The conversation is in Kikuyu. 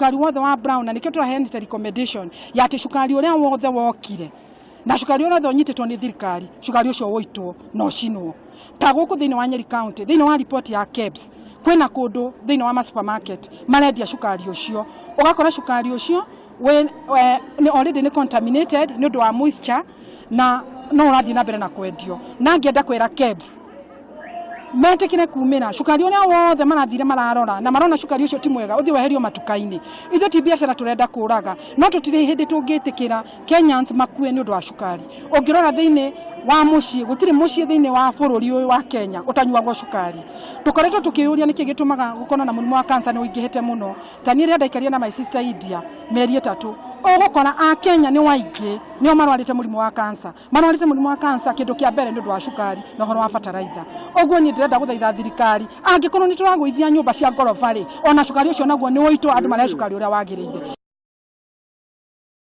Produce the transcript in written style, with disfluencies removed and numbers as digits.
Cukari wothe wa brown, na nĩkĩo tũraheanĩte recommendation ya atĩ cukari ũrĩa wothe wokire na cukari ũrĩa wothe ũnyitĩtwo nĩ thirikari, cukari ũcio ũitwo na ũcinwo. Ta gũkũ thĩinĩ wa Nyeri County, thĩinĩ wa report ya KEBS, kwĩna kũndũ thĩinĩ wa ma supermarket marendia cukari ũcio, ũgakora cukari ũcio wĩ nĩ already nĩ contaminated nĩ ũndũ wa moisture, na no ũrathiĩ na mbere na kwendio. Na ngĩenda kwĩra KEBS metĩkĩre kumĩra cukari ũrĩa wothe marathire mararora na marona cukari ũcio ti mwega, ũthiĩ weherio matuka-inĩ. Ithuĩ ti biacara tũrenda kũraga, no tũtirĩ hĩndĩ tũngĩtĩkĩra Kenyans makue nĩ ũndũ wa cukari. Ũngĩrora thĩinĩ wa mũciĩ, gũtirĩ mũciĩ thĩinĩ wa bũrũri ũyũ wa Kenya ũtanyuagwo cukari. Tũkoretwo tũkĩyũria nĩkĩ gĩtũmaga gũkorwo na mũrimũ wa cancer nĩ ũingĩhĩte mũno. Ta niĩ rĩrĩa ndaikarire na my sister India mĩeri 3, ũgũkora a Kenya nĩ waingĩ nĩo marwarĩte mũrimũ wa cancer. Marwarĩte mũrimũ wa cancer kĩndũ kĩa mbere nĩ ũndũ wa cukari na ũhoro wa bataraitha. Ũguo niĩ ndĩrenda gũthaitha thirikari, angĩkorwo nĩ tũragũithia nyũmba cia ngoroba rĩ, ona cukari ũcio naguo nĩ ũitwo, andũ marehe cukari ũrĩa wagĩrĩire.